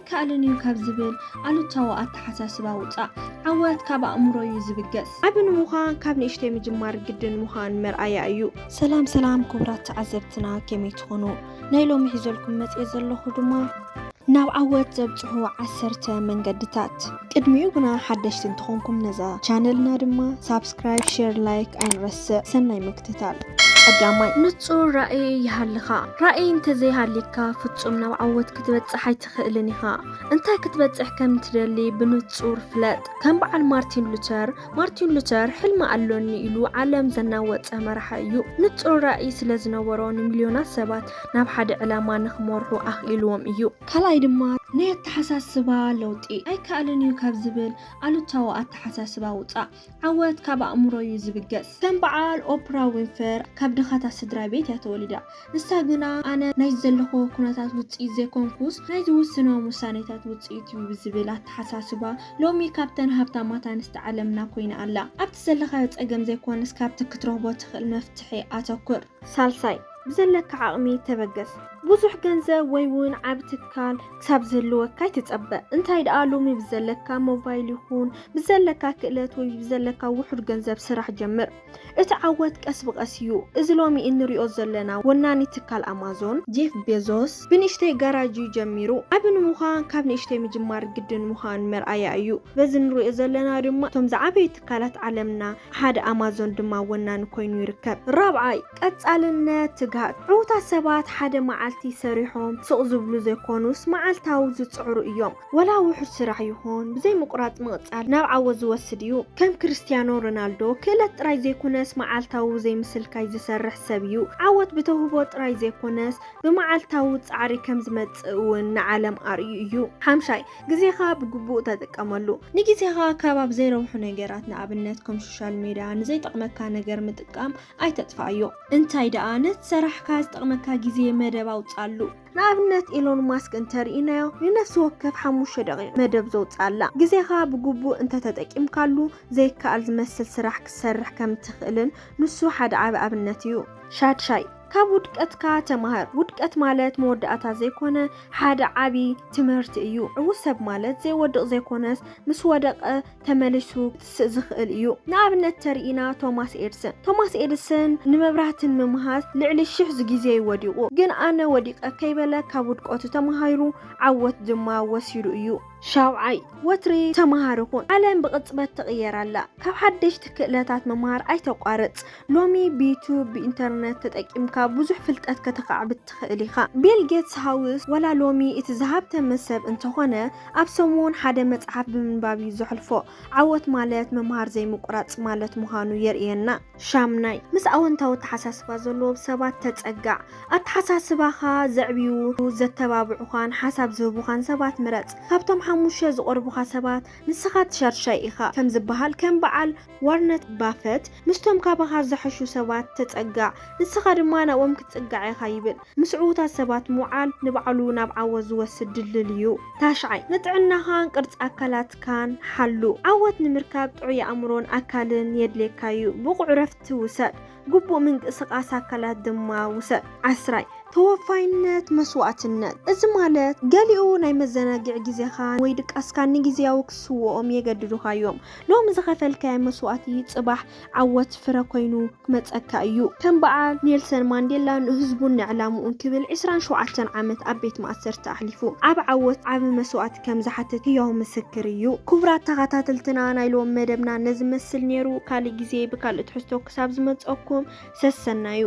ኣይከኣልን እዩ ካብ ዝብል ኣሉታዊ ኣተሓሳስባ ውፃእ። ዓወት ካብ ኣእምሮ እዩ ዝብገስ። ዓቢ ንምዃን ካብ ንእሽተይ ምጅማር ግድን ምዃን መርኣያ እዩ። ሰላም ሰላም ክቡራት ተዓዘብትና፣ ከመይ ትኾኑ? ናይ ሎሚ ሒዘልኩም መፅየ ዘለኹ ድማ ናብ ዓወት ዘብፅሑ ዓሰርተ መንገድታት። ቅድሚኡ ግና ሓደሽቲ እንተኾንኩም ነዛ ቻነልና ድማ ሳብስክራይብ፣ ሼር፣ ላይክ ኣይንረስዕ። ሰናይ ምክትታል። ቀዳማይ፣ ንጹር ራእይ ይሃልኻ። ራእይ እንተዘይሃልካ ፍጹም ናብ ዓወት ክትበጽሕ ኣይትኽእልን ኢኻ። እንታይ ክትበጽሕ ከም ትደሊ ብንጹር ፍለጥ። ከም በዓል ማርቲን ሉተር፣ ማርቲን ሉተር ሕልሚ ኣሎኒ ኢሉ ዓለም ዘናወጸ መራሒ እዩ። ንጹር ራእይ ስለ ዝነበሮ ንሚልዮናት ሰባት ናብ ሓደ ዕላማ ንኽመርሑ ኣኽኢልዎም እዩ። ካልኣይ ድማ ናይ ኣተሓሳስባ ለውጢ። ኣይከኣልን እዩ ካብ ዝብል ኣሉታዊ ኣተሓሳስባ ውጻእ። ዓወት ካብ ኣእምሮ እዩ ዝብገስ። ከም በዓል ኦፕራ ዊንፈር ካብ ድኻታት ስድራ ቤት እያ ተወሊዳ። ንሳ ግና ኣነ ናይ ዘለኹዎ ኩነታት ውጽኢት ዘይኮንኩስ ናይ ዝውስኖም ውሳኔታት ውጽኢት እዩ ብዝብል ኣተሓሳስባ ሎሚ ካብተን ሃብታማት ኣንስቲ ዓለምና ኮይና ኣላ። ኣብቲ ዘለኻዮ ጸገም ዘይኮነስ ካብቲ ክትረኽቦ ትኽእል መፍትሒ ኣተኩር። ሳልሳይ፣ ብዘለካ ዓቕሚ ተበገስ። ብዙሕ ገንዘብ ወይ እውን ዓቢ ትካል ክሳብ ዝህልወካ ኣይትጸበ። እንታይ ደኣ ሎሚ ብዘለካ ሞባይል ይኹን ብዘለካ ክእለት ወይ ብዘለካ ውሑድ ገንዘብ ስራሕ ጀምር። እቲ ዓወት ቀስ ብቐስ እዩ። እዚ ሎሚ እንሪኦ ዘለና ወናኒ ትካል ኣማዞን ጄፍ ቤዞስ ብንእሽተይ ጋራጅ እዩ ጀሚሩ። ዓቢ ንምዃን ካብ ንእሽተይ ምጅማር ግድን ምዃን መርኣያ እዩ። በዚ ንሪኦ ዘለና ድማ እቶም ዝዓበዩ ትካላት ዓለምና ሓደ ኣማዞን ድማ ወናኒ ኮይኑ ይርከብ። ራብዓይ፣ ቀጻልነት ትግሃት። ዕዉታት ሰባት ሓደ መዓልቲ ሰሪሖም ስቕ ዝብሉ ዘይኮኑስ መዓልታዊ ዝጽዕሩ እዮም። ወላ ውሑድ ስራሕ ይኹን ብዘይ ምቁራጽ ምቕጻል ናብ ዓወት ዝወስድ እዩ። ከም ክርስትያኖ ሮናልዶ ክእለት ጥራይ ዘይኮነስ መዓልታዊ ዘይምስልካይ ዝሰርሕ ሰብ እዩ። ዓወት ብተውህቦ ጥራይ ዘይኮነስ ብመዓልታዊ ጻዕሪ ከም ዝመጽእ እውን ንዓለም ኣርእዩ እዩ። ሓምሻይ፣ ግዜኻ ብግቡእ ተጥቀመሉ። ንግዜኻ ካብ ኣብ ዘይረብሑ ነገራት፣ ንኣብነት ከም ሶሻል ሜድያ፣ ንዘይጠቕመካ ነገር ምጥቃም ኣይተጥፍኣዮ። እንታይ ደኣ ነቲ ሰራሕካ ዝጠቕመካ ግዜ መደብ ኣውጻሉ። ንኣብነት ኤሎን ማስክ እንተርኢናዮ ንነፍሲ ወከፍ ሓሙሽተ ደቂቕ መደብ ዘውጻላ። ግዜኻ ብግቡእ እንተተጠቂምካሉ ዘይከኣል ዝመስል ስራሕ ክትሰርሕ ከም እትኽእልን ንሱ ሓደ ዓቢ ኣብነት እዩ። ሻድሻይ፣ ካብ ውድቀትካ ተማሃር። ውድቀት ማለት መወዳእታ ዘይኮነ ሓደ ዓቢ ትምህርቲ እዩ። ዕዉት ሰብ ማለት ዘይወድቕ ዘይኮነስ ምስ ወደቐ ተመሊሱ ክትስእ ዝኽእል እዩ። ንኣብነት ተርኢና ቶማስ ኤድሰን። ቶማስ ኤድሰን ንመብራህትን ምምሃዝ ልዕሊ ሽሕ ግዜ እዩ ወዲቑ። ግን ኣነ ወዲቐ ከይበለ ካብ ውድቀቱ ተማሂሩ ዓወት ድማ ወሲዱ እዩ። ሻውዓይ፣ ወትሪ ተማሃሪ ኩን። ዓለም ብቕጽበት ትቕየር ኣላ። ካብ ሓደሽቲ ክእለታት ምምሃር ኣይተቋርጽ። ሎሚ ብዩቱብ፣ ብኢንተርነት ተጠቂምካ ብዙሕ ፍልጠት ከተኻዕብት ትኽእል ኢኻ። ቢል ጌትስ ሃውስ ወላ ሎሚ እቲ ዝሃብተመ ሰብ እንተኾነ ኣብ ሰሙን ሓደ መጽሓፍ ብምንባብ እዩ ዘሕልፎ። ዓወት ማለት ምምሃር ዘይምቁራጽ ማለት ምዃኑ የርእየና። ሻምናይ፣ ምስ ኣወንታዊ ኣተሓሳስባ ዘለዎም ሰባት ተጸጋዕ። ኣተሓሳስባኻ ዘዕብዩ፣ ዘተባብዑኻን ሓሳብ ዝህቡኻን ሰባት ምረጽ። ካብቶም ሓሙሽተ ዝቐርቡኻ ሰባት ንስኻ እቲ ሻድሻይ ኢኻ ከም ዝበሃል ከም በዓል ዋርነት ባፈት ምስቶም ካባኻ ዝሓሹ ሰባት ተጸጋዕ፣ ንስኻ ድማ ናብኦም ክትጽጋዕ ኢኻ ይብል። ምስ ዕዉታት ሰባት ምውዓል ንባዕሉ ናብ ዓወት ዝወስድ ድልድል እዩ። ታሽዓይ፣ ንጥዕናኻን ቅርጺ ኣካላትካን ሓሉ። ዓወት ንምርካብ ጥዑይ ኣእምሮን ኣካልን የድልየካ እዩ። ብቑዕ ዕረፍቲ ውሰድ። ግቡእ ምንቅስቓስ ኣካላት ድማ ውሰድ። ዓስራይ፣ ተወፋይነት መስዋእትነት። እዚ ማለት ገሊኡ ናይ መዘናግዒ ግዜኻን ወይ ድቃስካን ንግዝያዊ ክትስውኦም የገድዱኻ እዮም። ሎሚ ዝኸፈልካዮ መስዋእቲ ጽባሕ ዓወት ፍረ ኮይኑ ክመጸካ እዩ። ከም በዓል ኔልሰን ማንዴላ ንህዝቡን ንዕላምኡን ክብል ዕስራን ሸውዓተን ዓመት ኣብ ቤት ማእሰርቲ ኣሕሊፉ። ዓቢ ዓወት ዓቢ መስዋእቲ ከም ዝሓትት ህያው ምስክር እዩ። ክቡራት ተኸታተልትና ናይ ሎሚ መደብና ነዚ መስል ነይሩ። ካልእ ግዜ ብካልእ ትሕዝቶ ክሳብ ዝመጸኩም ሰሰናዩ።